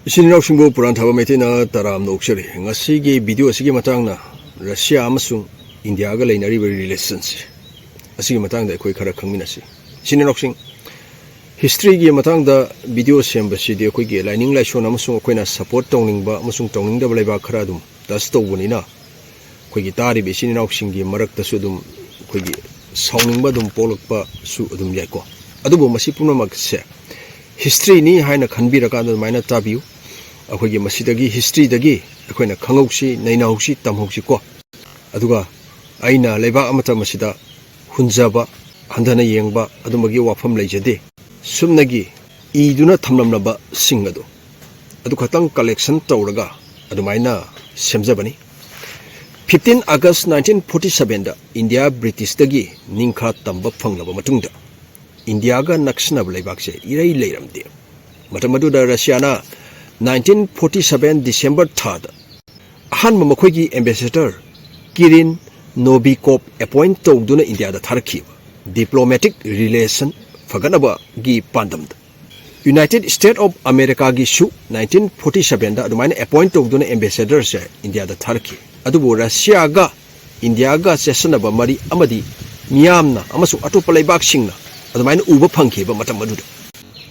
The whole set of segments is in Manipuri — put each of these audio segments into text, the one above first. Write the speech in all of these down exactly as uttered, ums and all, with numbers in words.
ꯏꯆꯤꯟ ꯏꯅꯥꯎꯁꯤꯡꯕꯨ ꯄꯨꯔꯥꯟ ꯊꯥꯕ ꯃꯩꯇꯩꯅ ꯇꯔꯥꯝꯅ ꯑꯣꯛꯆꯔꯤ꯫ ꯉꯁꯤꯒꯤ ꯚꯤꯗꯤꯑꯣ ꯑꯁꯤꯒꯤ ꯃꯇꯥꯡꯅ ꯔꯁꯤꯌꯥ ꯑꯃꯁꯨꯡ ꯏꯟꯗꯤꯌꯥꯒ ꯂꯩꯅꯔꯤꯕ ꯔꯤꯂꯦꯁꯟꯁꯦ, ꯑꯁꯤꯒꯤ ꯃꯇꯥꯡꯗ ꯑꯩꯈꯣꯏ ꯈꯔ ꯈꯪꯃꯤꯟꯅꯁꯤ꯫ ꯏꯆꯤꯟ ꯏꯅꯥꯎꯁꯤꯡ, ꯍꯤꯁꯇ꯭ꯔꯤꯒꯤ ꯃꯇꯥꯡꯗ ꯚꯤꯗꯤꯑꯣ ꯁꯦꯝꯕꯁꯤꯗꯤ ꯑꯩꯈꯣꯏꯒꯤ ꯂꯥꯏꯅꯤꯡ ꯂꯥꯏꯁꯣꯟ ꯑꯃꯁꯨꯡ ꯑꯩꯈꯣꯏꯅ ꯁꯄꯣꯔꯠ ꯇꯧꯅꯤꯡꯕ ꯑꯃꯁꯨꯡ ꯇꯧꯅꯤꯡꯗꯕ ꯂꯩꯕꯥꯛ ꯈꯔ ꯑꯗꯨꯝ ꯇꯆ ꯇꯧꯕꯅꯤꯅ, ꯑꯩꯈꯣꯏꯒꯤ ꯇꯥꯔꯤꯕ ꯏꯆꯤꯟ ꯏꯅꯥꯎꯁꯤꯡꯒꯤ ꯃꯔꯛꯇꯁꯨ ꯑꯗꯨꯝ ꯑꯩꯈꯣꯏꯒꯤ ꯁꯥꯎꯅꯤꯡꯕ ꯑꯗꯨꯝ ꯄꯣꯛꯂꯛꯄꯁꯨ ꯑꯗꯨꯝ ꯌꯥꯏꯀꯣ꯫ ꯑꯗꯨꯕꯨ ꯃꯁꯤ ꯄꯨꯝꯅꯃꯛꯁꯦ ꯍꯤꯁꯇ꯭ꯔꯤꯅꯤ ꯍꯥꯏꯅ ꯈꯟꯕꯤꯔꯀꯥꯟꯗ ꯑꯗꯨꯃꯥꯏꯅ ꯇꯥꯕꯤꯌꯨ꯫ ꯑꯩꯈꯣꯏꯒꯤ ꯃꯁꯤꯗꯒꯤ, ꯍꯤꯁꯇ꯭ꯔꯤꯗꯒꯤ ꯑꯩꯈꯣꯏꯅ ꯈꯪꯍꯧꯁꯤ, ꯅꯩꯅꯍꯧꯁꯤ, ꯇꯝꯍꯧꯁꯤꯀꯣ꯫ ꯑꯗꯨꯒ ꯑꯩꯅ ꯂꯩꯕꯥꯛ ꯑꯃꯇ ꯃꯁꯤꯗ ꯍꯨꯟꯖꯕ, ꯍꯟꯊꯅ ꯌꯦꯡꯕ ꯑꯗꯨꯝꯕꯒꯤ ꯋꯥꯐꯝ ꯂꯩꯖꯗꯦ꯫ ꯁꯨꯞꯅꯒꯤ ꯏꯗꯨꯅ ꯊꯝꯂꯝꯂꯕꯁꯤꯡ ꯑꯗꯨ, ꯑꯗꯨ ꯈꯛꯇꯪ ꯀꯂꯦꯛꯁꯟ ꯇꯧꯔꯒ ꯑꯗꯨꯃꯥꯏꯅ ꯁꯦꯝꯖꯕꯅꯤ꯫ Fifteen August nineteen forty sevenꯗ ꯏꯟꯗꯤꯌꯥ ꯕ꯭ꯔꯤꯇꯤꯁꯇꯒꯤ ꯅꯤꯡꯈꯥ ꯇꯝꯕ ꯐꯪꯂꯕ ꯃꯇꯨꯡꯗ, ꯏꯟꯗꯤꯌꯥꯒ ꯅꯛꯁꯤꯟꯅꯕ ꯂꯩꯕꯥꯛꯁꯦ ꯏꯔꯩ ꯂꯩꯔꯝꯗꯦ꯫ ꯃꯇꯝ ꯑꯗꯨꯗ ꯔꯁꯤꯌꯥꯅ nineteen forty seven December ꯊꯥꯗ ꯑꯍꯥꯟꯕ ꯃꯈꯣꯏꯒꯤ ꯑꯦꯝꯕꯦꯁꯦꯗꯔ ꯀꯤꯔꯤꯟ ꯅꯣꯕꯤꯀꯣꯞ ꯑꯦꯄꯣꯏꯟꯠ ꯇꯧꯗꯨꯅ ꯏꯟꯗꯤꯌꯥꯗ ꯊꯥꯔꯛꯈꯤꯕ, ꯗꯤꯄ꯭ꯂꯣꯃꯦꯇꯤꯛ ꯔꯤꯂꯦꯁꯟ ꯐꯒꯠꯅꯕꯒꯤ ꯄꯥꯟꯗꯝꯗ꯫ United States of Americaꯒꯤꯁꯨ nineteen forty sevenꯗ ꯑꯗꯨꯃꯥꯏꯅ ꯑꯦꯄꯣꯏꯟꯠ ꯇꯧꯗꯨꯅ ꯑꯦꯝꯕꯦꯁꯦꯗꯔꯁꯦ ꯏꯟꯗꯤꯌꯥꯗ ꯊꯥꯔꯛꯈꯤ꯫ ꯑꯗꯨꯕꯨ ꯔꯁꯤꯌꯥꯒ ꯏꯟꯗꯤꯌꯥꯒ ꯆꯦꯠꯁꯟꯅꯕ ꯃꯔꯤ ꯑꯃꯗꯤ ꯃꯤꯌꯥꯝꯅ ꯑꯃꯁꯨꯡ ꯑꯇꯣꯞꯄ ꯂꯩꯕꯥꯛꯁꯤꯡꯅ ꯑꯗꯨꯃꯥꯏꯅ ꯎꯕ ꯐꯪꯈꯤꯕ ꯃꯇꯝ ꯑꯗꯨꯗ꯫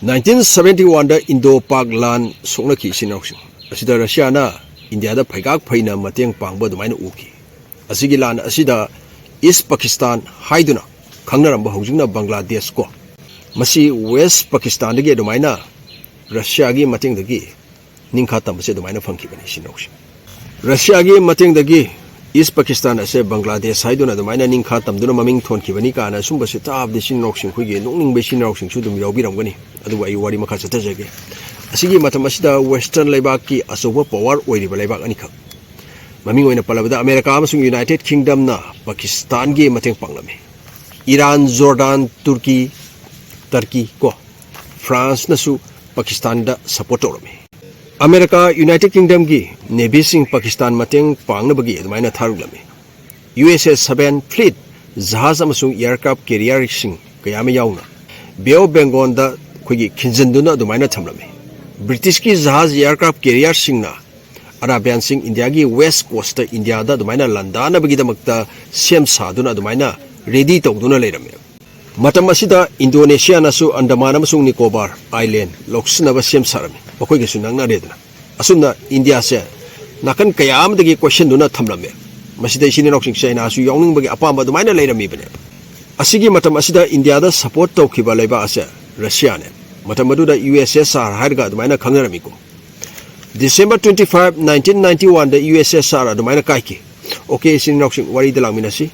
Nineteen seventy oneꯗ ꯏꯟꯗꯣ ꯄꯥꯛ ꯂꯥꯟ ꯁꯣꯛꯅꯈꯤ ꯏꯆꯤꯟ ꯏꯅꯥꯎꯁꯤꯡ꯫ ꯑꯁꯤꯗ ꯔꯁꯤꯌꯥꯅ ꯏꯟꯗꯤꯌꯥꯗ ꯐꯩꯒꯥꯛ ꯐꯩꯅ ꯃꯇꯦꯡ ꯄꯥꯡꯕ ꯑꯗꯨꯃꯥꯏꯅ ꯎꯈꯤ꯫ ꯑꯁꯤꯒꯤ ꯂꯥꯟ ꯑꯁꯤꯗ ꯏꯁ ꯄꯥꯀꯤꯁꯇꯥꯟ ꯍꯥꯏꯗꯨꯅ ꯈꯪꯅꯔꯝꯕ, ꯍꯧꯖꯤꯛꯅ ꯕꯪꯒ꯭ꯂꯥꯗꯦꯁ ꯀꯣ, ꯃꯁꯤ ꯋꯦꯁ ꯄꯥꯀꯤꯁꯇꯥꯟꯗꯒꯤ ꯑꯗꯨꯃꯥꯏꯅ ꯔꯁꯤꯌꯥꯒꯤ ꯃꯇꯦꯡꯗꯒꯤ ꯅꯤꯡꯈꯥ ꯇꯝꯕꯁꯦ ꯑꯗꯨꯃꯥꯏꯅ ꯐꯪꯈꯤꯕꯅꯤ ꯏꯆꯤꯟ ꯏꯅꯥꯎꯁꯤꯡ꯫ ꯔꯁꯤꯌꯥꯒꯤ ꯃꯇꯦꯡꯗꯒꯤ ꯏꯁ ꯄꯥꯀꯤꯁꯇꯥꯟ ꯑꯁꯦ ꯕꯪꯒ꯭ꯂꯥꯗꯦꯁ ꯍꯥꯏꯗꯨꯅ ꯑꯗꯨꯃꯥꯏꯅ ꯅꯤꯡꯈꯥ ꯇꯝꯗꯨꯅ ꯃꯃꯤꯡ ꯊꯣꯟꯈꯤꯕꯅꯤ ꯀꯥꯏꯅ ꯁꯨꯝꯕꯁꯦ ꯇꯥꯕꯗ ꯏꯆꯤꯟ ꯏꯅꯥꯎꯁꯤꯡ, ꯑꯩꯈꯣꯏꯒꯤ ꯅꯣꯛꯅꯤꯡꯕ ꯏꯆꯤꯟ ꯏꯅꯥꯎꯁꯤꯡꯁꯨ ꯑꯗꯨꯝ ꯌꯥꯎꯕꯤꯔꯝꯒꯅꯤ꯫ ꯑꯗꯨꯕꯨ ꯑꯩ ꯋꯥꯔꯤ ꯃꯈꯥ ꯆꯠꯊꯖꯒꯦ꯫ ꯑꯁꯤꯒꯤ ꯃꯇꯝ ꯑꯁꯤꯗ ꯋꯦꯁꯇꯔꯟ ꯂꯩꯕꯥꯛꯀꯤ ꯑꯆꯧꯕ ꯄꯋꯥꯔ ꯑꯣꯏꯔꯤꯕ ꯂꯩꯕꯥꯛ ꯑꯅꯤꯈꯛ, ꯃꯃꯤꯡ ꯑꯣꯏꯅ ꯄꯜꯂꯕꯗ ꯑꯃꯦꯔꯤꯀꯥ ꯑꯃꯁꯨꯡ ꯌꯨꯅꯥꯏꯇꯦꯠ ꯀꯤꯡꯗꯝꯅ ꯄꯥꯀꯤꯁꯇꯥꯟꯒꯤ ꯃꯇꯦꯡ ꯄꯥꯡꯂꯝꯃꯤ꯫ ꯏꯔꯥꯟ, ꯖꯣꯔꯗꯥꯟ, ꯇꯨꯔꯀꯤ, ꯇꯔꯀꯤ ꯀꯣ, ꯐ꯭ꯔꯥꯟꯁꯅꯁꯨ ꯄꯥꯀꯤꯁꯇꯥꯟꯗ ꯁꯄꯣꯔꯠ ꯇꯧꯔꯝꯃꯤ꯫ ꯑꯃꯦꯔꯤꯀꯥ, ꯌꯨꯅꯥꯏꯇꯦꯠ ꯀꯤꯡꯗꯝꯒꯤ ꯅꯦꯚꯤꯁꯤꯡ ꯄꯥꯀꯤꯁꯇꯥꯟ ꯃꯇꯦꯡ ꯄꯥꯡꯅꯕꯒꯤ ꯑꯗꯨꯃꯥꯏꯅ ꯊꯥꯔꯛꯂꯝꯃꯤ꯫ ꯌꯨ ꯑꯦꯁ ꯑꯦꯁ ꯁꯚꯦꯟ ꯐ꯭ꯂꯤꯠ ꯖꯍꯥꯖ ꯑꯃꯁꯨꯡ ꯑꯦꯌꯔꯀ꯭ꯔꯥꯐ ꯀꯦꯔꯤꯌꯔꯁꯤꯡ ꯀꯌꯥ ꯑꯃ ꯌꯥꯎꯅ ꯕꯦ ꯑꯣꯐ ꯕꯦꯡꯒꯣꯜꯗ ꯑꯩꯈꯣꯏꯒꯤ ꯈꯤꯟꯖꯤꯟꯗꯨꯅ ꯑꯗꯨꯃꯥꯏꯅ ꯊꯝꯂꯝꯃꯤ꯫ ꯕ꯭ꯔꯤꯇꯤꯁꯀꯤ ꯖꯍꯥꯖ, ꯑꯦꯌꯔꯀ꯭ꯔꯥꯐ ꯀꯦꯔꯤꯌꯔꯁꯤꯡꯅ ꯑꯔꯥꯕꯤꯌꯥꯟꯁꯤꯡ ꯏꯟꯗꯤꯌꯥꯒꯤ ꯋꯦꯁ ꯀꯣꯁꯇ ꯏꯟꯗꯤꯌꯥꯗ ꯑꯗꯨꯃꯥꯏꯅ ꯂꯥꯟꯗꯥꯅꯕꯒꯤꯗꯃꯛꯇ ꯁꯦꯝ ꯁꯥꯗꯨꯅ ꯑꯗꯨꯃꯥꯏꯅ ꯔꯦꯗꯤ ꯇꯧꯗꯨꯅ ꯂꯩꯔꯝꯃꯦ꯫ ꯃꯇꯝ ꯑꯁꯤꯗ ꯏꯟꯗꯣꯅꯦꯁꯤꯌꯥꯅꯁꯨ ꯑꯟꯗꯃꯥꯟ ꯑꯃꯁꯨꯡ ꯅꯤꯀꯣꯕꯥꯔ ꯑꯥꯏꯂꯦꯟ ꯂꯧꯁꯤꯟꯅꯕ ꯁꯦꯝ ꯁꯥꯔꯝꯃꯤ, ꯃꯈꯣꯏꯒꯁꯨ ꯅꯛꯅꯔꯦꯗꯅ꯫ ꯑꯁꯨꯝꯅ ꯏꯟꯗꯤꯌꯥꯁꯦ ꯅꯥꯀꯟ ꯀꯌꯥ ꯑꯃꯗꯒꯤ ꯀꯣꯏꯁꯟꯗꯨꯅ ꯊꯝꯂꯝꯃꯦ꯫ ꯃꯁꯤꯗ ꯏꯆꯤꯟ ꯏꯅꯥꯎꯁꯤꯡ ꯆꯥꯏꯅꯥꯁꯨ ꯌꯥꯎꯅꯤꯡꯕꯒꯤ ꯑꯄꯥꯝꯕ ꯑꯗꯨꯃꯥꯏꯅ ꯂꯩꯔꯝꯃꯤꯕꯅꯦ꯫ ꯑꯁꯤꯒꯤ ꯃꯇꯝ ꯑꯁꯤꯗ ꯏꯟꯗꯤꯌꯥꯗ ꯁꯄꯣꯔꯠ ꯇꯧꯈꯤꯕ ꯂꯩꯕꯥꯛ ꯑꯁꯦ ꯔꯁꯤꯌꯥꯅꯦ꯫ ꯃꯇꯝ ꯑꯗꯨꯗ ꯌꯨ ꯑꯦꯁ ꯑꯦꯁ ꯑꯥꯔ ꯍꯥꯏꯔꯒ ꯑꯗꯨꯃꯥꯏꯅ ꯈꯪꯅꯔꯝꯃꯤꯀꯣ꯫ December twenty five, nineteen ninety one ꯗ ꯌꯨ ꯑꯦꯁ ꯑꯦꯁ ꯑꯥꯔ ꯑꯗꯨꯃꯥꯏꯅ ꯀꯥꯏꯈꯤ꯫ ꯑꯣꯀꯦ, ꯏꯆꯤꯟ ꯏꯅꯥꯎꯁꯤꯡ, ꯋꯥꯔꯤꯗ ꯂꯥꯛꯃꯤꯟꯅꯁꯤ꯫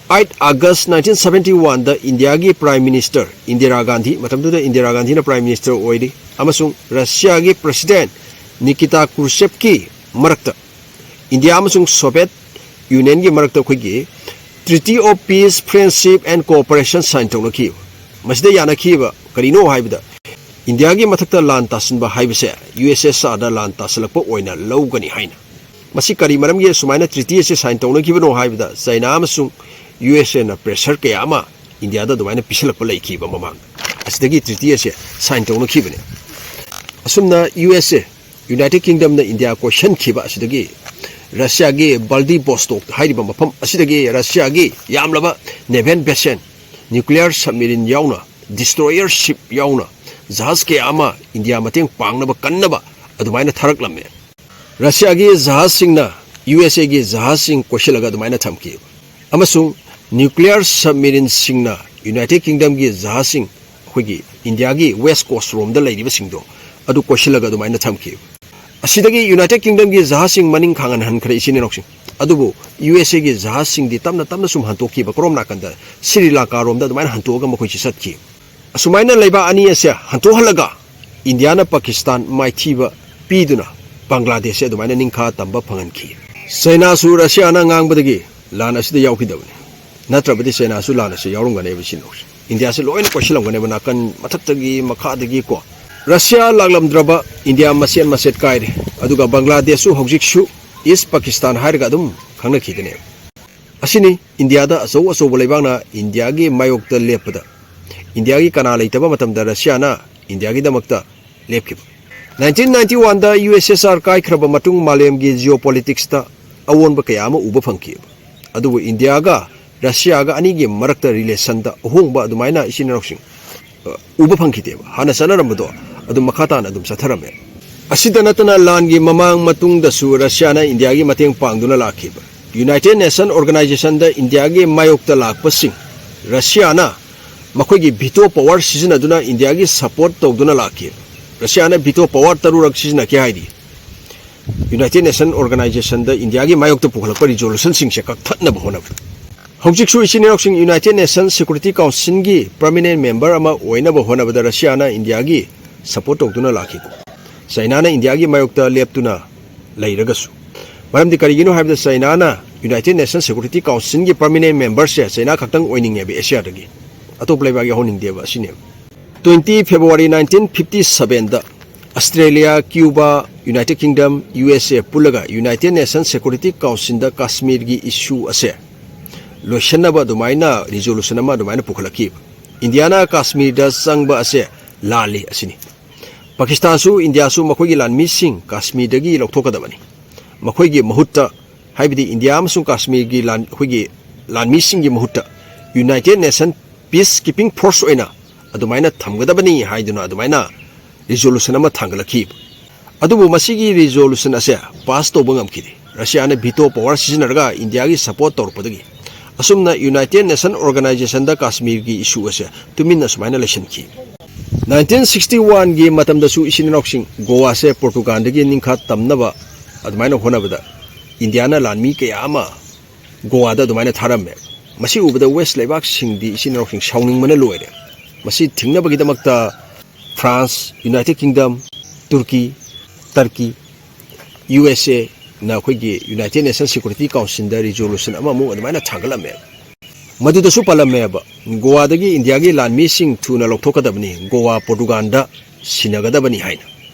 Eight August nineteen seventy one ꯗ ꯏꯟꯗꯤꯌꯥꯒꯤ ꯄ꯭ꯔꯥꯏꯝ ꯃꯤꯅꯤꯁꯇꯔ ꯏꯟꯗꯤꯔꯥ ꯒꯥꯟꯙꯤ, ꯃꯇꯝꯗꯨꯗ ꯏꯟꯗꯤꯔꯥ ꯒꯥꯟꯙꯤꯅ ꯄ꯭ꯔꯥꯏꯝ ꯃꯤꯅꯤꯁꯇꯔ ꯑꯣꯏꯔꯤ, ꯑꯃꯁꯨꯡ ꯔꯁꯤꯌꯥꯒꯤ ꯄ꯭ꯔꯁꯤꯗꯦꯟ ꯅꯤꯀꯤꯇꯥ ꯀ꯭ꯔꯨꯁꯦꯞꯀꯤ ꯃꯔꯛꯇ ꯏꯟꯗꯤꯌꯥ ꯑꯃꯁꯨꯡ ꯁꯣꯚꯤꯌꯦꯠ ꯌꯨꯅꯤꯌꯟꯒꯤ ꯃꯔꯛꯇ ꯑꯩꯈꯣꯏꯒꯤ Treaty of Peace, Friendship and Cooperation sign ꯇꯧꯅꯈꯤꯕ꯫ ꯃꯁꯤꯗ ꯌꯥꯅꯈꯤꯕ ꯀꯔꯤꯅꯣ ꯍꯥꯏꯕꯗ, ꯏꯟꯗꯤꯌꯥꯒꯤ ꯃꯊꯛꯇ ꯂꯥꯟ ꯇꯥꯁꯤꯟꯕ ꯍꯥꯏꯕꯁꯦ ꯌꯨ ꯑꯦꯁ ꯑꯦꯁ ꯑꯥꯔꯗ ꯂꯥꯟ ꯇꯥꯁꯤꯜꯂꯛꯄ ꯑꯣꯏꯅ ꯂꯧꯒꯅꯤ ꯍꯥꯏꯅ꯫ ꯃꯁꯤ ꯀꯔꯤ ꯃꯔꯝꯒꯤ ꯁꯨꯃꯥꯏꯅ ꯇ꯭ꯔꯤꯇꯤ ꯑꯁꯤ ꯁꯥꯏꯟ ꯇꯧꯅꯈꯤꯕꯅꯣ ꯍꯥꯏꯕꯗ, ꯆꯥꯏꯅꯥ ꯑꯃꯁꯨꯡ ꯌꯨ ꯑꯦꯁ ꯑꯦꯅ ꯄ꯭ꯔꯦꯁꯔ ꯀꯌꯥ ꯑꯃ ꯏꯟꯗꯤꯌꯥꯗ ꯑꯗꯨꯃꯥꯏꯅ ꯄꯤꯁꯤꯜꯂꯛꯄ ꯂꯩꯈꯤꯕ ꯃꯃꯥꯡꯗ꯫ ꯑꯁꯤꯗꯒꯤ ꯇ꯭ꯔꯤꯇꯤ ꯑꯁꯦ ꯁꯥꯏꯟ ꯇꯧꯅꯈꯤꯕꯅꯤ꯫ ꯑꯁꯨꯝꯅ ꯌꯨ ꯑꯦꯁ ꯑꯦ, ꯌꯨꯅꯥꯏꯇꯦꯗ ꯀꯤꯡꯗꯝꯅ ꯏꯟꯗꯤꯌꯥ ꯀꯣꯏꯁꯟꯈꯤꯕ ꯑꯁꯤꯗꯒꯤ ꯔꯁꯤꯌꯥꯒꯤ ꯕꯜꯗꯤꯕꯣꯁꯇꯣꯛ ꯍꯥꯏꯔꯤꯕ ꯃꯐꯝ ꯑꯁꯤꯗꯒꯤ ꯔꯁꯤꯌꯥꯒꯤ ꯌꯥꯝꯂꯕ ꯅꯦꯚꯦꯜ ꯚꯦꯁꯦꯜ, ꯅ꯭ꯌꯨꯀ꯭ꯂꯤꯌꯔ ꯁꯕꯃꯦꯔꯤꯟ ꯌꯥꯎꯅ, ꯗꯤꯁꯇ꯭ꯔꯣꯌꯔ ꯁꯤꯞ ꯌꯥꯎꯅ ꯖꯍꯥꯖ ꯀꯌꯥ ꯑꯃ ꯏꯟꯗꯤꯌꯥ ꯃꯇꯦꯡ ꯄꯥꯡꯅꯕ ꯀꯟꯅꯕ ꯑꯗꯨꯃꯥꯏꯅ ꯊꯥꯔꯛꯂꯝꯃꯦ꯫ ꯔꯁꯤꯌꯥꯒꯤ ꯖꯍꯥꯖꯁꯤꯡꯅ ꯌꯨ ꯑꯦꯁ ꯑꯦꯒꯤ ꯖꯍꯥꯖꯁꯤꯡ ꯀꯣꯏꯁꯤꯜꯂꯒ ꯑꯗꯨꯃꯥꯏꯅ ꯊꯝꯈꯤ꯫ ꯑꯃꯁꯨꯡ ꯅ꯭ꯌꯨꯀ꯭ꯂꯤꯌꯔ ꯁꯕꯃꯦꯔꯤꯟꯁꯤꯡꯅ ꯌꯨꯅꯥꯏꯇꯦꯗ ꯀꯤꯡꯗꯝꯒꯤ ꯖꯍꯥꯖꯁꯤꯡ, ꯑꯩꯈꯣꯏꯒꯤ ꯏꯟꯗꯤꯌꯥꯒꯤ ꯋꯦꯁ ꯀꯣꯁ ꯔꯣꯝꯗ ꯂꯩꯔꯤꯕꯁꯤꯡꯗꯣ, ꯑꯗꯨ ꯀꯣꯏꯁꯤꯜꯂꯒ ꯑꯗꯨꯃꯥꯏꯅ ꯊꯝꯈꯤ꯫ ꯑꯁꯤꯗꯒꯤ ꯌꯨꯅꯥꯏꯇꯦꯗ ꯀꯤꯡꯗꯝꯒꯤ ꯖꯍꯥꯖꯁꯤꯡ ꯃꯅꯤꯡ ꯈꯥꯡꯍꯟ ꯍꯟꯈ꯭ꯔꯦ, ꯏꯆꯤꯟ ꯏꯅꯥꯎꯁꯤꯡ꯫ ꯑꯗꯨꯕꯨ ꯌꯨ ꯑꯦꯁ ꯑꯦꯒꯤ ꯖꯍꯥꯖꯁꯤꯡꯗꯤ ꯇꯞꯅ ꯇꯞꯅ ꯁꯨꯝ ꯍꯟꯇꯣꯛꯈꯤꯕ, ꯀꯔꯣꯝ ꯅꯥꯀꯟꯗ, ꯁ꯭ꯔꯤ ꯂꯪꯀꯥꯔꯣꯝꯗ ꯑꯗꯨꯃꯥꯏꯅ ꯍꯟꯇꯣꯛꯑꯒ ꯃꯈꯣꯏꯁꯤ ꯆꯠꯈꯤ꯫ ꯑꯁꯨꯃꯥꯏꯅ ꯂꯩꯕꯥꯛ ꯑꯅꯤ ꯑꯁꯦ ꯍꯟꯇꯣꯛꯍꯜꯂꯒ ꯏꯟꯗꯤꯌꯥꯅ ꯄꯥꯀꯤꯁꯇꯥꯟ ꯃꯥꯏꯊꯤꯕ ꯄꯤꯗꯨꯅ ꯕꯪꯒ꯭ꯂꯥꯗꯦꯁꯁꯦ ꯑꯗꯨꯃꯥꯏꯅ ꯅꯤꯡꯈꯥ ꯇꯝꯕ ꯐꯪꯍꯟꯈꯤ꯫ ꯆꯥꯏꯅꯥꯁꯨ ꯔꯁꯤꯌꯥꯅ ꯉꯥꯡꯕꯗꯒꯤ ꯂꯥꯟ ꯑꯁꯤꯗ ꯌꯥꯎꯈꯤꯗꯕꯅꯤ, ꯅꯠꯇ꯭ꯔꯕꯗꯤ ꯆꯥꯏꯅꯥꯁꯨ ꯂꯥꯟ ꯑꯁꯤ ꯌꯥꯎꯔꯝꯒꯅꯦꯕ, ꯏꯆꯤꯟ ꯏꯅꯥꯎꯁꯦ꯫ ꯏꯟꯗꯤꯌꯥꯁꯦ ꯂꯣꯏꯅ ꯀꯣꯏꯁꯤꯜꯂꯝꯒꯅꯦꯕ, ꯅꯥꯀꯟ ꯃꯊꯛꯇꯒꯤ ꯃꯈꯥꯗꯒꯤ ꯀꯣ꯫ ꯔꯁꯤꯌꯥ ꯂꯥꯛꯂꯝꯗ꯭ꯔꯕ ꯏꯟꯗꯤꯌꯥ ꯃꯆꯦꯠ ꯃꯆꯦꯠ ꯀꯥꯏꯔꯦ, ꯑꯗꯨꯒ ꯕꯪꯒ꯭ꯂꯥꯗꯦꯁꯁꯨ ꯍꯧꯖꯤꯛꯁꯨ ꯏꯁ ꯄꯥꯀꯤꯁꯇꯥꯟ ꯍꯥꯏꯔꯒ ꯑꯗꯨꯝ ꯈꯪꯅꯈꯤꯒꯅꯦꯕ꯫ ꯑꯁꯤꯅꯤ ꯏꯟꯗꯤꯌꯥꯗ ꯑꯆꯧ ꯑꯆꯧꯕ ꯂꯩꯕꯥꯛꯅ ꯏꯟꯗꯤꯌꯥꯒꯤ ꯃꯥꯌꯣꯛꯇ ꯂꯦꯞꯄꯗ, ꯏꯟꯗꯤꯌꯥꯒꯤ ꯀꯅꯥ ꯂꯩꯇꯕ ꯃꯇꯝꯗ ꯔꯁꯤꯌꯥꯅ ꯏꯟꯗꯤꯌꯥꯒꯤꯗꯃꯛꯇ ꯂꯦꯞꯈꯤꯕ꯫ ꯅꯥꯏꯟꯇꯤꯟ ꯅꯥꯏꯟꯇꯤ ꯋꯥꯟꯗ ꯌꯨ ꯑꯦꯁ ꯑꯦꯁ ꯑꯥꯔ ꯀꯥꯏꯈ꯭ꯔꯕ ꯃꯇꯨꯡ ꯃꯥꯂꯦꯝꯒꯤ geopolitics ꯇ ꯑꯑꯣꯟꯕ ꯀꯌꯥ ꯑꯃ ꯎꯕ ꯐꯪꯈꯤꯕ꯫ ꯑꯗꯨꯕꯨ ꯏꯟꯗꯤꯌꯥꯒ ꯔꯁꯤꯌꯥꯒ ꯑꯅꯤꯒꯤ ꯃꯔꯛꯇ relation ꯗ ꯑꯍꯣꯡꯕ ꯑꯗꯨꯃꯥꯏꯅ ꯏꯆꯤꯟ ꯏꯅꯥꯎꯁꯤꯡ, ꯑ, ꯎꯕ ꯐꯪꯈꯤꯗꯦꯕ꯫ ꯍꯥꯟꯅ ꯆꯠꯅꯔꯝꯕꯗꯣ ꯑꯗꯨꯝ ꯃꯈꯥ ꯇꯥꯅ ꯑꯗꯨꯝ ꯆꯠꯊꯔꯝꯃꯦ꯫ ꯑꯁꯤꯗ ꯅꯠꯇꯅ ꯂꯥꯟꯒꯤ ꯃꯃꯥꯡ ꯃꯇꯨꯡꯗꯁꯨ ꯔꯁꯤꯌꯥꯅ ꯏꯟꯗꯤꯌꯥꯒꯤ ꯃꯇꯦꯡ ꯄꯥꯡꯗꯨꯅ ꯂꯥꯛꯈꯤꯕ꯫ United Nation Organization ꯗ ꯏꯟꯗꯤꯌꯥꯒꯤ ꯃꯥꯌꯣꯛꯇ ꯂꯥꯛꯄꯁꯤꯡ ꯔꯁꯤꯌꯥꯅ ꯃꯈꯣꯏꯒꯤ veto power ꯁꯤꯖꯤꯟꯅꯗꯨꯅ ꯏꯟꯗꯤꯌꯥꯒꯤ support ꯇꯧꯗꯨꯅ ꯂꯥꯛꯈꯤ꯫ ꯔꯁꯤꯌꯥꯅ veto power ꯇꯔꯨꯔꯛ ꯁꯤꯖꯤꯟꯅꯈꯤ ꯍꯥꯏꯔꯤ꯫ United Nation Organization ꯗ ꯏꯟꯗꯤꯌꯥꯒꯤ ꯃꯥꯌꯣꯛꯇ ꯄꯨꯈꯠꯂꯛꯄ resolution ꯁꯤꯡꯁꯦ ꯀꯛꯊꯠꯅꯕ ꯍꯣꯠꯅꯕꯗ꯫ ꯍꯧꯖꯤꯛꯁꯨ ꯏꯆꯤꯟ ꯏꯅꯥꯎꯁꯤꯡ United Nation Security Council ꯒꯤ permanent member ꯑꯃ ꯑꯣꯏꯅꯕ ꯍꯣꯠꯅꯕꯗ ꯔꯁꯤꯌꯥꯅ ꯏꯟꯗꯤꯌꯥꯒꯤ support ꯇꯧꯗꯨꯅ ꯂꯥꯛꯈꯤꯀꯣ꯫ ꯆꯩꯅꯥꯅ ꯏꯟꯗꯤꯌꯥꯒꯤ ꯃꯥꯌꯣꯛꯇ ꯂꯦꯞꯇꯨꯅ ꯂꯩꯔꯒꯁꯨ꯫ ꯃꯔꯝꯗꯤ ꯀꯔꯤꯒꯤꯅꯣ ꯍꯥꯏꯕꯗ ꯆꯩꯅꯥꯅ United Nation Security Council ꯒꯤ permanent member ꯁꯦ ꯆꯩꯅꯥ ꯈꯛꯇꯪ ꯑꯣꯏꯅꯤꯡꯉꯦꯕ ꯑꯦꯁꯤꯌꯥꯗꯒꯤ꯫ ꯑꯇꯣꯞꯄ ꯂꯩꯕꯥꯛ ꯌꯥꯎꯍꯟꯅꯤꯡꯗꯦꯕ ꯑꯁꯤꯅꯦꯕ꯫ Twenty February nineteen fifty seven the Australia, Cuba, United Kingdom, U S A ꯄꯨꯜꯂꯒ United Nation Security Council ꯗ ꯀꯥꯁꯃꯤꯔꯒꯤ issue ꯑꯁꯦ ꯂꯣꯏꯁꯤꯟꯅꯕ ꯑꯗꯨꯃꯥꯏꯅ resolution ꯑꯃ ꯑꯗꯨꯃꯥꯏꯅ ꯄꯨꯈꯠꯂꯛꯈꯤꯕ꯫ ꯏꯟꯗꯤꯌꯥꯅ ꯀꯥꯁꯃꯤꯔꯗ ꯆꯪꯕ ꯑꯁꯦ ꯂꯥꯜꯂꯤ ꯑꯁꯤꯅꯤ꯫ ꯄꯥꯀꯤꯁꯇꯥꯟꯁꯨ ꯏꯟꯗꯤꯌꯥꯁꯨ ꯃꯈꯣꯏꯒꯤ ꯂꯥꯟꯃꯤꯁꯤꯡ ꯀꯥꯁꯃꯤꯔꯗꯒꯤ ꯂꯧꯊꯣꯛꯀꯗꯕꯅꯤ꯫ ꯃꯈꯣꯏꯒꯤ ꯃꯍꯨꯠꯇ, ꯍꯥꯏꯕꯗꯤ ꯏꯟꯗꯤꯌꯥ ꯑꯃꯁꯨꯡ ꯀꯥꯁꯃꯤꯔꯒꯤ ꯂꯥꯟ-, ꯑꯩꯈꯣꯏꯒꯤ ꯂꯥꯟꯃꯤꯁꯤꯡꯒꯤ ꯃꯍꯨꯠꯇ United Nation Peace Keeping Force ꯑꯣꯏꯅ ꯑꯗꯨꯃꯥꯏꯅ ꯊꯝꯒꯗꯕꯅꯤ ꯍꯥꯏꯗꯨꯅ ꯑꯗꯨꯃꯥꯏꯅ resolution ꯑꯃ ꯊꯥꯡꯒꯠꯂꯛꯈꯤ꯫ ꯑꯗꯨꯕꯨ ꯃꯁꯤꯒꯤ resolution ꯑꯁꯦ pass ꯇꯧꯕ ꯉꯝꯈꯤꯗꯦ꯫ ꯔꯁꯤꯌꯥꯅ veto power ꯁꯤꯖꯤꯟꯅꯔꯒ ꯏꯟꯗꯤꯌꯥꯒꯤ support ꯇꯧꯔꯛꯄꯗꯒꯤ꯫ ꯑꯁꯨꯝꯅ United Nation Organization ꯗ ꯀꯥꯁꯃꯤꯔꯒꯤ issue ꯑꯁꯦ ꯇꯨꯃꯤꯟꯅ ꯁꯨꯃꯥꯏꯅ ꯂꯩꯁꯤꯟꯈꯤ꯫ Nineteen sixty one ꯒꯤ ꯃꯇꯝꯗꯁꯨ ꯏꯆꯤꯟ ꯏꯅꯥꯎꯁꯤꯡ ꯒꯣꯋꯥꯁꯦ ꯄꯣꯔꯇꯨꯒꯥꯟꯗꯒꯤ ꯅꯤꯡꯈꯥ ꯇꯝꯅꯕ ꯑꯗꯨꯃꯥꯏꯅ ꯍꯣꯠꯅꯕꯗ ꯏꯟꯗꯤꯌꯥꯅ ꯂꯥꯟꯃꯤ ꯀꯌꯥ ꯑꯃ ꯒꯣꯋꯥꯗ ꯑꯗꯨꯃꯥꯏꯅ ꯊꯥꯔꯝꯃꯦ꯫ ꯃꯁꯤ ꯎꯕꯗ West ꯂꯩꯕꯥꯛꯁꯤꯡꯗꯤ ꯏꯆꯤꯟ ꯏꯅꯥꯎꯁꯤꯡ ꯁꯥꯎꯅꯤꯡꯕꯅ ꯂꯣꯏꯔꯦ꯫ ꯃꯁꯤ ꯊꯤꯡꯅꯕꯒꯤꯗꯃꯛꯇ France, United Kingdom, Turkey, Turkey, U S A ꯅ ꯑꯩꯈꯣꯏꯒꯤ United Nation Security Council ꯗ resolution ꯑꯃꯃꯨꯛ ꯑꯗꯨꯃꯥꯏꯅ ꯊꯥꯡꯒꯠꯂꯝꯃꯦ꯫ ꯃꯗꯨꯗꯁꯨ ꯄꯜꯂꯝꯃꯦꯕ, ꯒꯣꯋꯥꯗꯒꯤ ꯏꯟꯗꯤꯌꯥꯒꯤ ꯂꯥꯟꯃꯤꯁꯤꯡ ꯊꯨꯅ ꯂꯧꯊꯣꯛꯀꯗꯕꯅꯤ, ꯒꯣꯋꯥ ꯄꯣꯔꯇꯨꯒꯥꯟꯗ ꯁꯤꯟꯅꯒꯗꯕꯅꯤ ꯍꯥꯏꯅ꯫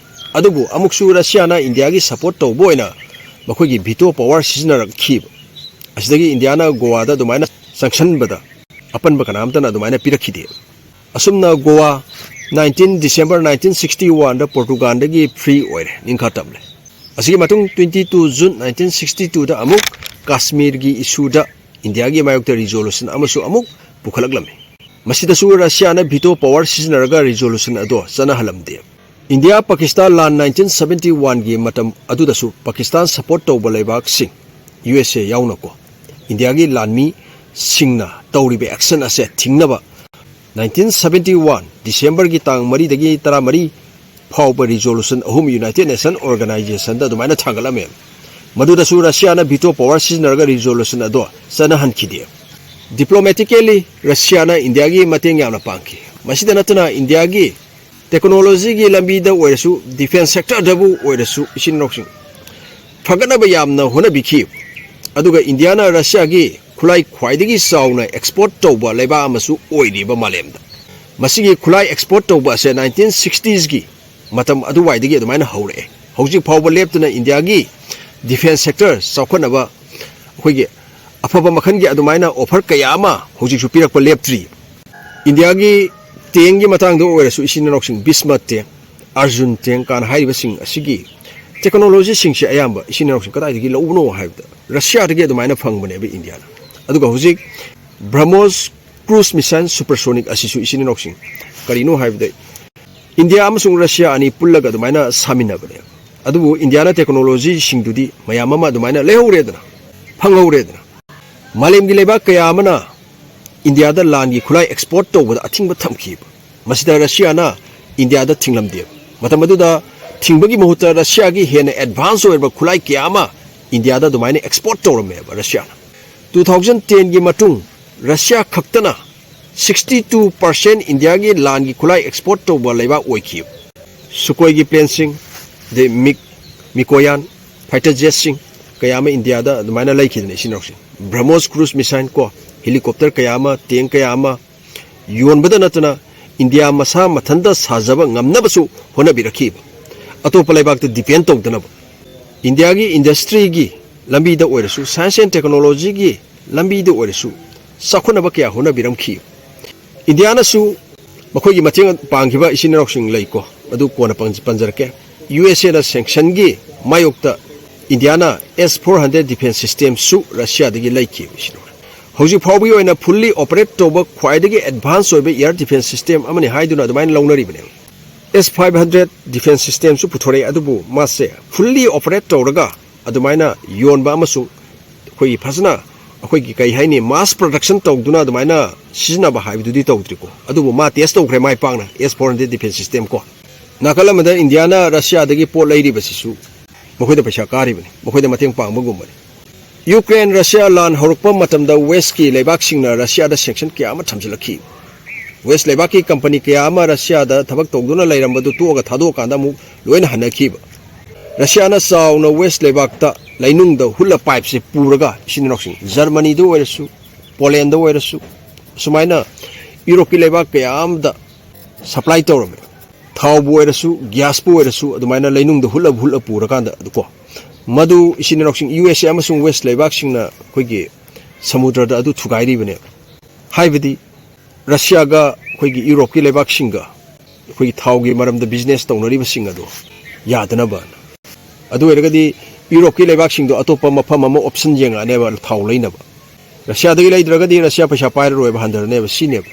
ꯑꯗꯨꯕꯨ ꯑꯃꯨꯛꯁꯨ ꯔꯁꯤꯌꯥꯅ ꯏꯟꯗꯤꯌꯥꯒꯤ support ꯇꯧꯕ ꯑꯣꯏꯅ ꯃꯈꯣꯏꯒꯤ veto power ꯁꯤꯖꯤꯟꯅꯔꯛꯈꯤꯕ꯫ ꯑꯁꯤꯗꯒꯤ ꯏꯟꯗꯤꯌꯥꯅ ꯒꯣꯋꯥꯗ ꯑꯗꯨꯃꯥꯏꯅ ꯆꯪꯁꯟꯕꯗ ꯑꯄꯟꯕ ꯀꯅꯥꯝꯇꯅ ꯑꯗꯨꯃꯥꯏꯅ ꯄꯤꯔꯛꯈꯤꯗꯦ꯫ ꯑꯁꯨꯝꯅ Goa nineteen December nineteen sixty ꯋꯥꯟꯗ ꯄꯣꯔꯇꯨꯒꯥꯟꯗꯒꯤ ꯐ꯭ꯔꯤ ꯑꯣꯏꯔꯦ, ꯅꯤꯡꯈꯥ ꯇꯝꯂꯦ꯫ ꯑꯁꯤꯒꯤ ꯃꯇꯨꯡ twenty two June nineteen sixty ꯇꯨꯗ ꯑꯃꯨꯛ ꯀꯥꯁꯃꯤꯔꯒꯤ ꯏꯁꯨꯗ ꯏꯟꯗꯤꯌꯥꯒꯤ ꯃꯥꯌꯣꯛꯇ ꯔꯤꯖꯣꯂꯨꯁꯟ ꯑꯃꯁꯨ ꯑꯃꯨꯛ ꯄꯨꯈꯠꯂꯛꯂꯝꯃꯤ꯫ ꯃꯁꯤꯗꯁꯨ ꯔꯁꯤꯌꯥꯅ ꯚꯤꯇꯣ ꯄꯋꯥꯔ ꯁꯤꯖꯤꯟꯅꯔꯒ ꯔꯤꯖꯣꯂꯨꯁꯟ ꯑꯗꯣ ꯆꯠꯅꯍꯜꯂꯝꯗꯦ꯫ ꯏꯟꯗꯤꯌꯥ ꯄꯥꯀꯤꯁꯇꯥꯟ ꯂꯥꯟ ꯅꯥꯏꯟꯇꯤꯟ ꯁꯕꯦꯟꯇꯤ ꯋꯥꯟꯒꯤ ꯃꯇꯝ ꯑꯗꯨꯗꯁꯨ ꯄꯥꯀꯤꯁꯇꯥꯟ ꯁꯄꯣꯔꯠ ꯇꯧꯕ ꯂꯩꯕꯥꯛꯁꯤꯡ, ꯌꯨ ꯑꯦꯁ ꯑꯦ ꯌꯥꯎꯅꯀꯣ, ꯏꯟꯗꯤꯌꯥꯒꯤ ꯂꯥꯟꯃꯤꯁꯤꯡꯅ ꯇꯧꯔꯤꯕ ꯑꯦꯛꯁꯟ ꯑꯁꯦ ꯊꯤꯡꯅꯕ ꯅꯥꯏꯟꯇꯤꯟ ꯁꯕꯦꯟꯇꯤ ꯋꯥꯟ ꯗꯤꯁꯦꯝꯕꯔꯒꯤ ꯇꯥꯡ ꯃꯔꯤꯗꯒꯤ ꯇꯔꯥꯃꯔꯤ ꯐꯥꯎꯕ ꯔꯤꯖꯣꯂꯨꯁꯟ ꯑꯍꯨꯝ ꯌꯨꯅꯥꯏꯇꯦꯗ ꯅꯦꯁꯟ ꯑꯣꯔꯒꯅꯥꯏꯖꯦꯁꯟꯗ ꯑꯗꯨꯃꯥꯏꯅ ꯊꯥꯡꯒꯠꯂꯝꯃꯦ꯫ ꯃꯗꯨꯗꯁꯨ ꯔꯁꯤꯌꯥꯅ ꯚꯤꯇꯣ ꯄꯋꯥꯔ ꯁꯤꯖꯤꯟꯅꯔꯒ ꯔꯤꯖꯣꯂꯨꯁꯟ ꯑꯗꯣ ꯆꯠꯅꯍꯟꯈꯤꯗꯦ꯫ ꯗꯤꯄ꯭ꯂꯣꯃꯦꯇꯤꯀꯦꯜꯂꯤ ꯔꯁꯤꯌꯥꯅ ꯏꯟꯗꯤꯌꯥꯒꯤ ꯃꯇꯦꯡ ꯌꯥꯝꯅ ꯄꯥꯡꯈꯤ꯫ ꯃꯁꯤꯗ ꯅꯠꯇꯅ ꯏꯟꯗꯤꯌꯥꯒꯤ ꯇꯦꯛꯅꯣꯂꯣꯖꯤꯒꯤ ꯂꯝꯕꯤꯗ ꯑꯣꯏꯔꯁꯨ, ꯗꯤꯐꯦꯟꯁ ꯁꯦꯛꯇꯔꯗꯕꯨ ꯑꯣꯏꯔꯁꯨ, ꯏꯆꯤꯟ ꯏꯅꯥꯎꯁꯤꯡ, ꯐꯒꯠꯅꯕ ꯌꯥꯝꯅ ꯍꯣꯠꯅꯕꯤꯈꯤ꯫ ꯑꯗꯨꯒ ꯏꯟꯗꯤꯌꯥꯅ ꯔꯁꯤꯌꯥꯒꯤ ꯈꯨꯠꯂꯥꯏ ꯈ꯭ꯋꯥꯏꯗꯒꯤ ꯆꯥꯎꯅ ꯑꯦꯛꯁꯄꯣꯔꯠ ꯇꯧꯕ ꯂꯩꯕꯥꯛ ꯑꯃꯁꯨ ꯑꯣꯏꯔꯤꯕ ꯃꯥꯂꯦꯝꯗ꯫ ꯃꯁꯤꯒꯤ ꯈꯨꯠꯂꯥꯏ ꯑꯦꯛꯁꯄꯣꯔꯠ ꯇꯧꯕ ꯑꯁꯦ ꯅꯥꯏꯟꯇꯤꯟ ꯁꯤꯛꯁꯇꯤꯁꯀꯤ ꯃꯇꯝ ꯑꯗꯨꯋꯥꯏꯗꯒꯤ ꯑꯗꯨꯃꯥꯏꯅ ꯍꯧꯔꯛꯑꯦ꯫ ꯍꯧꯖꯤꯛ ꯐꯥꯎꯕ ꯂꯦꯞꯇꯅ ꯏꯟꯗꯤꯌꯥꯒꯤ ꯗꯤꯐꯦꯟꯁ ꯁꯦꯛꯇꯔ ꯆꯥꯎꯈꯠꯅꯕ ꯑꯩꯈꯣꯏꯒꯤ ꯑꯐꯕ ꯃꯈꯜꯒꯤ ꯑꯗꯨꯃꯥꯏꯅ ꯑꯣꯐꯔ ꯀꯌꯥ ꯑꯃ ꯍꯧꯖꯤꯛꯁꯨ ꯄꯤꯔꯛꯄ ꯂꯦꯞꯇ꯭ꯔꯤ꯫ ꯏꯟꯗꯤꯌꯥꯒꯤ ꯇꯦꯡꯒꯤ ꯃꯇꯥꯡꯗ ꯑꯣꯏꯔꯁꯨ, ꯏꯆꯤꯟ ꯏꯅꯥꯎꯁꯤꯡ, ꯕꯤꯁꯃ ꯇꯦꯡ, ꯑꯥꯔꯖꯨꯟ ꯇꯦꯡ ꯀꯥꯏꯅ ꯍꯥꯏꯔꯤꯕꯁꯤꯡ ꯑꯁꯤꯒꯤ ꯇꯦꯛꯅꯣꯂꯣꯖꯤꯁꯤꯡꯁꯦ ꯑꯌꯥꯝꯕ ꯏꯆꯤꯟ ꯏꯅꯥꯎꯁꯤꯡ ꯀꯗꯥꯏꯗꯒꯤ ꯂꯧꯕꯅꯣ ꯍꯥꯏꯕꯗ, ꯔꯁꯤꯌꯥꯗꯒꯤ ꯑꯗꯨꯃꯥꯏꯅ ꯐꯪꯕꯅꯦꯕ ꯏꯟꯗꯤꯌꯥꯅ꯫ ꯑꯗꯨꯒ ꯍꯧꯖꯤꯛ ꯕ꯭ꯔꯍꯃꯣꯁ ꯀ꯭ꯔꯨꯖ ꯃꯤꯁꯥꯏꯜ ꯁꯨꯄꯔꯁꯣꯅꯤꯛ ꯑꯁꯤꯁꯨ, ꯏꯆꯤꯟ ꯏꯅꯥꯎꯁꯤꯡ, ꯀꯔꯤꯅꯣ ꯍꯥꯏꯕꯗ, ꯏꯟꯗꯤꯌꯥ ꯑꯃꯁꯨꯡ ꯔꯁꯤꯌꯥ ꯑꯅꯤ ꯄꯨꯜꯂꯒ ꯑꯗꯨꯃꯥꯏꯅ ꯁꯥꯃꯤꯟꯅꯕꯅꯦ꯫ ꯑꯗꯨꯕꯨ ꯏꯟꯗꯤꯌꯥꯅ ꯇꯦꯛꯅꯣꯂꯣꯖꯤꯁꯤꯡꯗꯨꯗꯤ ꯃꯌꯥꯝ ꯑꯃ ꯑꯗꯨꯃꯥꯏꯅ ꯂꯩꯍꯧꯔꯦꯗꯅ, ꯐꯪꯍꯧꯔꯦꯗꯅ꯫ ꯃꯥꯂꯦꯝꯒꯤ ꯂꯩꯕꯥꯛ ꯀꯌꯥ ꯑꯃꯅ ꯏꯟꯗꯤꯌꯥꯗ ꯂꯥꯟꯒꯤ ꯈꯨꯠꯂꯥꯏ ꯑꯦꯛꯁꯄꯣꯔꯠ ꯇꯧꯕꯗ ꯑꯊꯤꯡꯕ ꯊꯝꯈꯤꯕ꯫ ꯃꯁꯤꯗ ꯔꯁꯤꯌꯥꯅ ꯏꯟꯗꯤꯌꯥꯗ ꯊꯤꯡꯂꯝꯗꯦꯕ꯫ ꯃꯇꯝ ꯑꯗꯨꯗ ꯊꯤꯡꯕꯒꯤ ꯃꯍꯨꯠꯇ ꯔꯁꯤꯌꯥꯒꯤ ꯍꯦꯟꯅ ꯑꯦꯗꯚꯥꯟꯁ ꯑꯣꯏꯔꯕ ꯈꯨꯠꯂꯥꯏ ꯀꯌꯥ ꯑꯃ ꯏꯟꯗꯤꯌꯥꯗ ꯑꯗꯨꯃꯥꯏꯅ ꯑꯦꯛꯁꯄꯣꯔꯠ ꯇꯧꯔꯝꯃꯦꯕ ꯔꯁꯤꯌꯥꯅ꯫ ꯇꯨ ꯊꯥꯎꯖꯟ ꯇꯦꯟꯒꯤ ꯃꯇꯨꯡ ꯔꯁꯤꯌꯥ ꯈꯛꯇꯅ ꯁꯤꯛꯁꯇꯤ ꯇꯨ ꯄꯥꯔꯁꯦꯟ ꯏꯟꯗꯤꯌꯥꯒꯤ ꯂꯥꯟꯒꯤ ꯈꯨꯠꯂꯥꯏ ꯑꯦꯛꯁꯄꯣꯔꯠ ꯇꯧꯕ ꯂꯩꯕꯥꯛ ꯑꯣꯏꯈꯤ꯫ ꯁꯨꯀꯣꯏꯒꯤ ꯄ꯭ꯂꯦꯟꯁꯤꯡ, ꯑꯗꯩ ꯃꯤꯛ, ꯃꯤꯀꯣꯌꯥꯟ ꯐꯥꯏꯇꯔ ꯖꯦꯠꯁꯤꯡ ꯀꯌꯥ ꯑꯃ ꯏꯟꯗꯤꯌꯥꯗ ꯑꯗꯨꯃꯥꯏꯅ ꯂꯩꯈꯤꯗꯅ, ꯏꯆꯤꯟ ꯏꯅꯥꯎꯁꯤꯡ꯫ ꯕ꯭ꯔꯍꯃꯣꯁ ꯀ꯭ꯔꯨꯖ ꯃꯤꯁꯥꯏꯜ ꯀꯣ, ꯍꯦꯂꯤꯀꯣꯞꯇꯔ ꯀꯌꯥ ꯑꯃ, ꯇꯦꯡ ꯀꯌꯥ ꯑꯃ ꯌꯣꯟꯕꯗ ꯅꯠꯇꯅ ꯏꯟꯗꯤꯌꯥ ꯃꯁꯥ ꯃꯊꯟꯇ ꯁꯥꯖꯕ ꯉꯝꯅꯕꯁꯨ ꯍꯣꯠꯅꯕꯤꯔꯛꯈꯤꯕ꯫ ꯑꯇꯣꯞꯄ ꯂꯩꯕꯥꯛꯇ ꯗꯤꯄꯦꯟ ꯇꯧꯗꯅꯕ꯫ ꯏꯟꯗꯤꯌꯥꯒꯤ ꯏꯟꯗꯁꯇ꯭ꯔꯤꯒꯤ ꯂꯝꯕꯤꯗ ꯑꯣꯏꯔꯁꯨ, ꯁꯥꯏꯟꯁ ꯑꯦꯟ ꯇꯦꯛꯅꯣꯂꯣꯖꯤꯒꯤ ꯂꯝꯕꯤꯗ ꯑꯣꯏꯔꯁꯨ ꯆꯥꯎꯈꯠꯅꯕ ꯀꯌꯥ ꯍꯣꯠꯅꯕꯤꯔꯝꯈꯤ꯫ ꯏꯟꯗꯤꯌꯥꯅꯁꯨ ꯃꯈꯣꯏꯒꯤ ꯃꯇꯦꯡ ꯄꯥꯡꯈꯤꯕ ꯏꯆꯤꯟ ꯏꯅꯥꯎꯁꯤꯡ ꯂꯩꯀꯣ, ꯑꯗꯨ ꯀꯣꯟꯅ ꯄꯟ-, ꯄꯟꯖꯔꯛꯀꯦ꯫ ꯌꯨ ꯑꯦꯁ ꯑꯦꯅ sanctionꯒꯤ ꯃꯥꯌꯣꯛꯇ ꯏꯟꯗꯤꯌꯥꯅ ꯑꯦꯁ four hundred defence systemꯁꯨ ꯔꯁꯤꯌꯥꯗꯒꯤ ꯂꯩꯈꯤ꯫ ꯍꯧꯖꯤꯛ ꯐꯥꯎꯕꯒꯤ ꯑꯣꯏꯅ fully operate ꯇꯧꯕ ꯈ꯭ꯋꯥꯏꯗꯒꯤ advance ꯑꯣꯏꯕ air defence system ꯑꯃꯅꯤ ꯍꯥꯏꯗꯨꯅ ꯑꯗꯨꯃꯥꯏꯅ ꯂꯧꯅꯔꯤꯕꯅꯦ꯫ ꯑꯦꯁ five hundred defence systemꯁꯨ ꯄꯨꯊꯣꯔꯛꯑꯦ, ꯑꯗꯨꯕꯨ ꯃꯥꯁꯦ fully operate ꯇꯧꯔꯒ ꯑꯗꯨꯃꯥꯏꯅ ꯌꯣꯟꯕ ꯑꯃꯁꯨꯡ ꯑꯩꯈꯣꯏꯒꯤ ꯐꯖꯅ, ꯑꯩꯈꯣꯏꯒꯤ ꯀꯩ ꯍꯥꯏꯅꯤ, mass production ꯇꯧꯗꯨꯅ ꯑꯗꯨꯃꯥꯏꯅ ꯁꯤꯖꯤꯟꯅꯕ ꯍꯥꯏꯕꯗꯨꯗꯤ ꯇꯧꯗ꯭ꯔꯤꯀꯣ, ꯑꯗꯨꯕꯨ ꯃꯥ test ꯇꯧꯈ꯭ꯔꯦ ꯃꯥꯏ ꯄꯥꯛꯅ ꯑꯦꯁ four hundred defence system ꯀꯣ꯫ ꯅꯥꯀꯜ ꯑꯃꯗ ꯏꯟꯗꯤꯌꯥꯅ ꯔꯁꯤꯌꯥꯗꯒꯤ ꯄꯣꯠ ꯂꯩꯔꯤꯕꯁꯤꯁꯨ ꯃꯈꯣꯏꯗ ꯄꯩꯁꯥ ꯀꯥꯔꯤꯕꯅꯤ, ꯃꯈꯣꯏꯗ ꯃꯇꯦꯡ ꯄꯥꯡꯕꯒꯨꯝꯕꯅꯤ꯫ ꯌꯨꯀ꯭ꯔꯦꯟ ꯔꯁꯤꯌꯥ ꯂꯥꯟ ꯍꯧꯔꯛꯄ ꯃꯇꯝꯗ Westꯀꯤ ꯂꯩꯕꯥꯛꯁꯤꯡꯅ ꯔꯁꯤꯌꯥꯗ sanction ꯀꯌꯥ ꯑꯃ ꯊꯝꯖꯤꯜꯂꯛꯈꯤ꯫ West ꯂꯩꯕꯥꯛꯀꯤ company ꯀꯌꯥ ꯑꯃ ꯔꯁꯤꯌꯥꯗ ꯊꯕꯛ ꯇꯧꯗꯨꯅ ꯂꯩꯔꯝꯕꯗꯨ ꯇꯣꯛꯑꯒ ꯊꯥꯗꯣꯛꯑꯀꯥꯟꯗ ꯑꯃꯨꯛ ꯂꯣꯏꯅ ꯍꯟꯅꯈꯤꯕ꯫ ꯔꯁꯤꯌꯥꯅ ꯆꯥꯎꯅ West ꯂꯩꯕꯥꯛꯇ ꯂꯩꯅꯨꯡꯗ ꯍꯨꯠꯂ pipeꯁꯦ ꯄꯨꯔꯒ ꯏꯆꯤꯟ ꯏꯅꯥꯎꯁꯤꯡ ꯖꯔꯃꯅꯤꯗ ꯑꯣꯏꯔꯁꯨ, ꯄꯣꯂꯦꯟꯗ ꯑꯣꯏꯔꯁꯨ, ꯑꯁꯨꯃꯥꯏꯅ ꯌꯨꯔꯣꯞꯀꯤ ꯂꯩꯕꯥꯛ ꯀꯌꯥ ꯑꯃꯗ supply ꯇꯧꯔꯝꯃꯦ꯫ ꯊꯥꯎꯕꯨ ꯑꯣꯏꯔꯁꯨ, gasꯄꯨ ꯑꯣꯏꯔꯁꯨ, ꯑꯗꯨꯃꯥꯏꯅ ꯂꯩꯅꯨꯡꯗ ꯍꯨꯠꯂ ꯍꯨꯠꯂ ꯄꯨꯔꯀꯥꯟꯗ ꯑꯗꯨꯀꯣ, ꯃꯗꯨ ꯏꯆꯤꯟ ꯏꯅꯥꯎꯁꯤꯡ ꯌꯨ ꯑꯦꯁ ꯑꯦ ꯑꯃꯁꯨꯡ West ꯂꯩꯕꯥꯛꯁꯤꯡꯅ ꯑꯩꯈꯣꯏꯒꯤ ꯁꯃꯨꯗ꯭ꯔꯗ ꯑꯗꯨ ꯊꯨꯒꯥꯏꯔꯤꯕꯅꯦꯕ꯫ ꯍꯥꯏꯕꯗꯤ ꯔꯁꯤꯌꯥꯒ ꯑꯩꯈꯣꯏꯒꯤ ꯌꯨꯔꯣꯞꯀꯤ ꯂꯩꯕꯥꯛꯁꯤꯡꯒ ꯑꯩꯈꯣꯏꯒꯤ ꯊꯥꯎꯒꯤ ꯃꯔꯝꯗ business ꯇꯧꯅꯔꯤꯕꯁꯤꯡ ꯑꯗꯣ ꯌꯥꯗꯅꯕ꯫ ꯑꯗꯨ ꯑꯣꯏꯔꯒꯗꯤ ꯌꯨꯔꯣꯞꯀꯤ ꯂꯩꯕꯥꯛꯁꯤꯡꯗꯣ ꯑꯇꯣꯞꯄ ꯃꯐꯝ ꯑꯃ option ꯌꯦꯡꯉꯛꯑꯅꯦꯕ ꯊꯥꯎ ꯂꯩꯅꯕ꯫ ꯔꯁꯤꯌꯥꯗꯒꯤ ꯂꯩꯗ꯭ꯔꯒꯗꯤ ꯔꯁꯤꯌꯥ ꯄꯩꯁꯥ ꯄꯥꯏꯔꯔꯣꯏꯕ, ꯍꯟꯊꯔꯅꯦꯕ, ꯁꯤꯅꯦꯕ꯫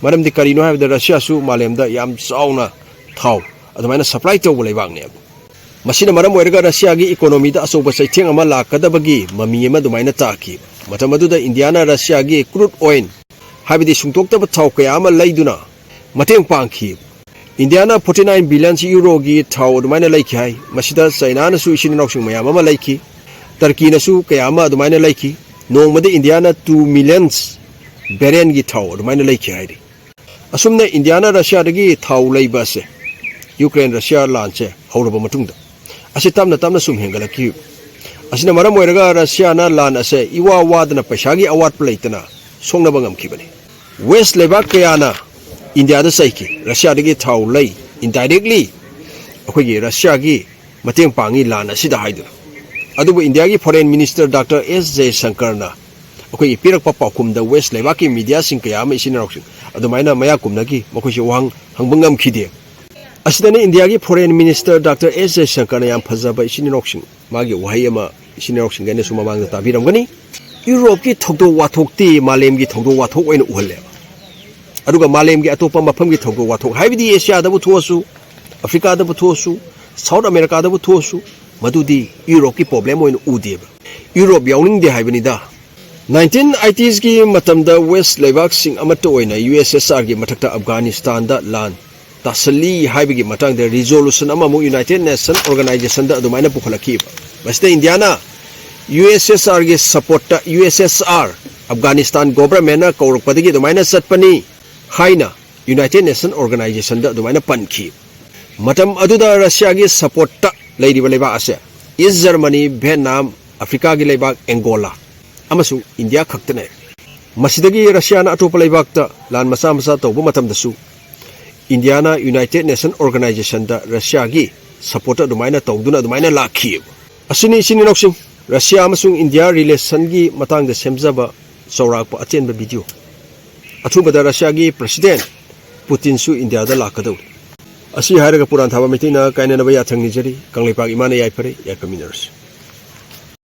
ꯃꯔꯝꯗꯤ ꯀꯔꯤꯅꯣ ꯍꯥꯏꯕꯗ ꯔꯁꯤꯌꯥꯁꯨ ꯃꯥꯂꯦꯝꯗ ꯌꯥꯝ ꯆꯥꯎꯅ ꯊꯥꯎ ꯑꯗꯨꯃꯥꯏꯅ supply ꯇꯧꯕ ꯂꯩꯕꯥꯛꯅꯦꯕ꯫ ꯃꯁꯤꯅ ꯃꯔꯝ ꯑꯣꯏꯔꯒ ꯔꯁꯤꯌꯥꯒꯤ economyꯗ ꯑꯆꯧꯕ ꯆꯩꯊꯦꯡ ꯑꯃ ꯂꯥꯛꯀꯗꯕꯒꯤ ꯃꯃꯤ ꯑꯃ ꯑꯗꯨꯃꯥꯏꯅ ꯇꯥꯈꯤ꯫ ꯃꯇꯝ ꯑꯗꯨꯗ ꯏꯟꯗꯤꯌꯥꯅ ꯔꯁꯤꯌꯥꯒꯤ crude oil, ꯍꯥꯏꯕꯗꯤ ꯁꯨꯡꯇꯣꯛꯇꯕ ꯊꯥꯎ ꯀꯌꯥ ꯑꯃ ꯂꯩꯗꯨꯅ ꯃꯇꯦꯡ ꯄꯥꯡꯈꯤ꯫ ꯏꯟꯗꯤꯌꯥꯅ forty nine billion ꯌꯨꯔꯣꯒꯤ ꯊꯥꯎ ꯑꯗꯨꯃꯥꯏꯅ ꯂꯩꯈꯤ ꯍꯥꯏ꯫ ꯃꯁꯤꯗ ꯆꯩꯅꯥꯅꯁꯨ ꯏꯆꯤꯟ ꯏꯅꯥꯎꯁꯤꯡ ꯃꯌꯥꯝ ꯑꯃ ꯂꯩꯈꯤ, ꯇꯔꯀꯤꯅꯁꯨ ꯀꯌꯥ ꯑꯃ ꯑꯗꯨꯃꯥꯏꯅ ꯂꯩꯈꯤ꯫ ꯅꯣꯡꯃꯗ ꯏꯟꯗꯤꯌꯥꯅ two million barrelꯒꯤ ꯊꯥꯎ ꯑꯗꯨꯃꯥꯏꯅ ꯂꯩꯈꯤ ꯍꯥꯏꯔꯤ꯫ ꯑꯁꯨꯝꯅ ꯏꯟꯗꯤꯌꯥꯅ ꯔꯁꯤꯌꯥꯗꯒꯤ ꯊꯥꯎ ꯂꯩꯕ ꯑꯁꯦ ꯌꯨꯀ꯭ꯔꯦꯟ ꯔꯁꯤꯌꯥ ꯂꯥꯟꯁꯦ ꯍꯧꯔꯕ ꯃꯇꯨꯡꯗ ꯑꯁꯤ ꯇꯞꯅ ꯇꯞꯅ ꯁꯨꯝ ꯍꯦꯟꯒꯠꯂꯛꯈꯤ꯫ ꯑꯁꯤꯅ ꯃꯔꯝ ꯑꯣꯏꯔꯒ ꯔꯁꯤꯌꯥꯅ ꯂꯥꯟ ꯑꯁꯦ ꯏꯋꯥ ꯋꯥꯗꯅ ꯄꯩꯁꯥꯒꯤ ꯑꯋꯥꯠꯄ ꯂꯩꯇꯅ ꯁꯣꯛꯅꯕ ꯉꯝꯈꯤꯕꯅꯤ꯫ West ꯂꯩꯕꯥꯛ ꯀꯌꯥꯅ ꯏꯟꯗꯤꯌꯥꯗ ꯆꯩꯈꯤ, ꯔꯁꯤꯌꯥꯗꯒꯤ ꯊꯥꯎ ꯂꯩ, indirectly ꯑꯩꯈꯣꯏꯒꯤ ꯔꯁꯤꯌꯥꯒꯤ ꯃꯇꯦꯡ ꯄꯥꯡꯉꯤ ꯂꯥꯟ ꯑꯁꯤꯗ ꯍꯥꯏꯗꯨꯅ꯫ ꯑꯗꯨꯕꯨ ꯏꯟꯗꯤꯌꯥꯒꯤ foreign minister Doctor S Jaishankarꯅ ꯑꯩꯈꯣꯏꯒꯤ ꯄꯤꯔꯛꯄ ꯄꯥꯎꯈꯨꯝꯗ West ꯂꯩꯕꯥꯛꯀꯤ mediaꯁꯤꯡ ꯀꯌꯥ ꯑꯃ ꯏꯆꯤꯟ ꯏꯅꯥꯎꯁꯤꯡ ꯑꯗꯨꯃꯥꯏꯅ ꯃꯌꯥ ꯀꯨꯝꯅꯈꯤ, ꯃꯈꯣꯏꯁꯦ ꯋꯥꯍꯪ ꯍꯪꯕ ꯉꯝꯈꯤꯗꯦ꯫ ꯑꯁꯤꯗꯅ ꯏꯟꯗꯤꯌꯥꯒꯤ Foreign Minister Doctor S Jaishankarꯅ ꯌꯥꯝ ꯐꯖꯕ ꯏꯆꯤꯟ ꯏꯅꯥꯎꯁꯤꯡ, ꯃꯥꯒꯤ ꯋꯥꯍꯩ ꯑꯃ ꯏꯆꯤꯟ ꯏꯅꯥꯎꯁꯤꯡꯒꯤ ꯑꯩꯅꯁꯨ ꯃꯃꯥꯡꯗ ꯇꯥꯕꯤꯔꯝꯒꯅꯤ, "ꯌꯨꯔꯣꯞꯀꯤ ꯊꯧꯗꯣꯛ ꯋꯥꯊꯣꯛꯇꯤ ꯃꯥꯂꯦꯝꯒꯤ ꯊꯧꯗꯣꯛ ꯋꯥꯊꯣꯛ ꯑꯣꯏꯅ ꯎꯍꯜꯂꯦꯕ, ꯑꯗꯨꯒ ꯃꯥꯂꯦꯝꯒꯤ ꯑꯇꯣꯞꯄ ꯃꯐꯝꯒꯤ ꯊꯧꯗꯣꯛ ꯋꯥꯊꯣꯛ, ꯍꯥꯏꯕꯗꯤ ꯑꯦꯁꯤꯌꯥꯗꯕꯨ ꯊꯣꯛꯑꯁꯨ, ꯑꯐ꯭ꯔꯤꯀꯥꯗꯕꯨ ꯊꯣꯛꯑꯁꯨ, ꯁꯥꯎꯠ ꯑꯃꯦꯔꯤꯀꯥꯗꯕꯨ ꯊꯣꯛꯑꯁꯨ, ꯃꯗꯨꯗꯤ ꯌꯨꯔꯣꯞꯀꯤ ꯄ꯭ꯔꯣꯕ꯭ꯂꯦꯝ ꯑꯣꯏꯅ ꯎꯗꯦꯕ꯫ ꯌꯨꯔꯣꯞ ꯌꯥꯎꯅꯤꯡꯗꯦ ꯍꯥꯏꯕꯅꯤꯗ"꯫ ꯅꯥꯏꯟꯇꯤꯟ ꯑꯥꯏꯇꯤꯁꯀꯤ ꯃꯇꯝꯗ ꯋꯦꯁ ꯂꯩꯕꯥꯛꯁꯤꯡ ꯑꯃꯠꯇ ꯑꯣꯏꯅ ꯌꯨ ꯑꯦꯁ ꯑꯦꯁ ꯑꯥꯔꯒꯤ ꯃꯊꯛꯇ ꯑꯐꯒꯥꯅꯤꯁꯇꯥꯟꯗ ꯂꯥꯟ ꯇꯥꯁꯜꯂꯤ ꯍꯥꯏꯕꯒꯤ ꯃꯇꯥꯡꯗ ꯔꯤꯖꯣꯂꯨꯁꯟ ꯑꯃꯃꯨꯛ ꯌꯨꯅꯥꯏꯇꯦꯗ ꯅꯦꯁꯟ ꯑꯣꯔꯒꯅꯥꯏꯖꯦꯁꯟꯗ ꯑꯗꯨꯃꯥꯏꯅ ꯄꯨꯈꯠꯂꯛꯈꯤꯕ꯫ ꯃꯁꯤꯗ ꯏꯟꯗꯤꯌꯥꯅ ꯌꯨ ꯑꯦꯁ ꯑꯦꯁ ꯑꯥꯔꯒꯤ ꯁꯄꯣꯔꯠꯇ, "ꯌꯨ ꯑꯦꯁ ꯑꯦꯁ ꯑꯥꯔ, ꯑꯐꯒꯥꯅꯤꯁꯇꯥꯟ ꯒꯣꯚꯔꯟꯃꯦꯟꯠꯅ ꯀꯧꯔꯛꯄꯗꯒꯤ ꯑꯗꯨꯃꯥꯏꯅ ꯆꯠꯄꯅꯤ" ꯍꯥꯏꯅ ꯌꯨꯅꯥꯏꯇꯦꯗ ꯅꯦꯁꯟ ꯑꯣꯔꯒꯅꯥꯏꯖꯦꯁꯟꯗ ꯑꯗꯨꯃꯥꯏꯅ ꯄꯟꯈꯤ꯫ ꯃꯇꯝ ꯑꯗꯨꯗ ꯔꯁꯤꯌꯥꯒꯤ ꯁꯄꯣꯔꯠꯇ ꯂꯩꯔꯤꯕ ꯂꯩꯕꯥꯛ ꯑꯁꯦ ꯏꯁ ꯖꯔꯃꯅꯤ, ꯚꯤꯌꯦꯠꯅꯥꯝ, ꯑꯐ꯭ꯔꯤꯀꯥꯒꯤ ꯂꯩꯕꯥꯛ ꯑꯦꯡꯒꯣꯂꯥ ꯑꯃꯁꯨꯡ ꯏꯟꯗꯤꯌꯥ ꯈꯛꯇꯅꯦ꯫ ꯃꯁꯤꯗꯒꯤ ꯔꯁꯤꯌꯥꯅ ꯑꯇꯣꯞꯄ ꯂꯩꯕꯥꯛꯇ ꯂꯥꯟ ꯃꯆꯥ ꯃꯆꯥ ꯇꯧꯕ ꯃꯇꯝꯗꯁꯨ ꯏꯟꯗꯤꯌꯥꯅ ꯌꯨꯅꯥꯏꯇꯦꯗ ꯅꯦꯁꯟ ꯑꯣꯔꯒꯅꯥꯏꯖꯦꯁꯟꯗ ꯔꯁꯤꯌꯥꯒꯤ ꯁꯄꯣꯔꯠꯇ ꯑꯗꯨꯃꯥꯏꯅ ꯇꯧꯗꯨꯅ ꯑꯗꯨꯃꯥꯏꯅ ꯂꯥꯛꯈꯤꯑꯕ꯫ ꯑꯁꯤꯅꯤ, ꯏꯆꯤꯟ ꯏꯅꯥꯎꯁꯤꯡ, ꯔꯁꯤꯌꯥ ꯑꯃꯁꯨꯡ ꯏꯟꯗꯤꯌꯥ ꯔꯤꯂꯦꯁꯟꯒꯤ ꯃꯇꯥꯡꯗ ꯁꯦꯝꯖꯕ ꯆꯥꯎꯔꯥꯛꯄ ꯑꯇꯦꯟꯕ ꯚꯤꯗꯤꯑꯣ꯫ ꯑꯊꯨꯕꯗ ꯔꯁꯤꯌꯥꯒꯤ ꯄ꯭ꯔꯁꯤꯗꯦꯟꯠ ꯄꯨꯇꯤꯟꯁꯨ ꯏꯟꯗꯤꯌꯥꯗ ꯂꯥꯛꯀꯗꯧꯔꯤ꯫ ꯑꯁꯤ ꯍꯥꯏꯔꯒ ꯄꯨꯔꯥꯟ ꯊꯥꯕ ꯃꯩꯇꯩꯅ ꯀꯥꯏꯅꯅꯕ ꯌꯥꯊꯪ ꯅꯤꯖꯔꯤ꯫ ꯀꯪꯂꯩꯄꯥꯛ ꯏꯃꯥꯅ ꯌꯥꯏꯐꯔꯦ, ꯌꯥꯏꯐꯃꯤꯟꯅꯔꯁꯤ꯫